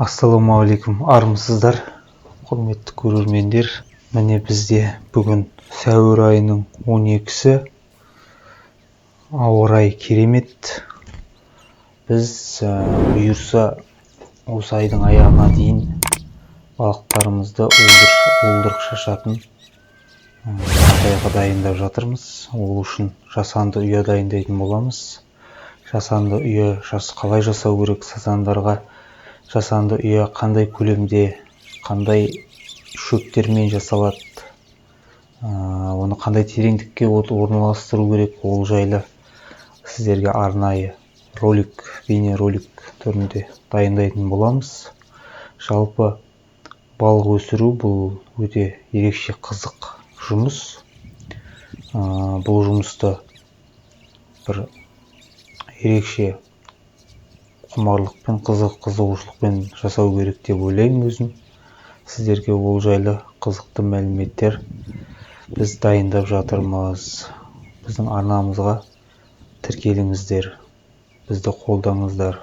Ассалаумағалейкум, армысыздар, құрметті көрермендер! Міне, бізде бүгін сәуір айының 12-сі, ауа райы керемет. Біз, бұйырса, осы айдың аяғына дейін балықтарымызды уылдырық шашатын жағдайға дайындап жатырмыз. Ол үшін жасанды ұя дайындайтын боламыз. Жасанды ұя қалай жасау керек, сазандарға жасанды ұя қандай көлемде, қандай шөптермен жасалады, оны қандай тереңдікке орналастыру керек, ол жайлы сіздерге арнайы ролик, бейнеролик түрінде дайындайтын боламыз. Жалпы, балық өсіру — бұл өте ерекше қызық жұмыс. Бұл жұмысты бір ерекше құмарлықпен, қызығушылықпен жасау керек деп ойлаймын өзім. Сіздерге ол жайлы қызықты мәліметтер біз дайындап жатырмыз. Біздің арнамызға тіркеліңіздер, бізді қолдаңыздар.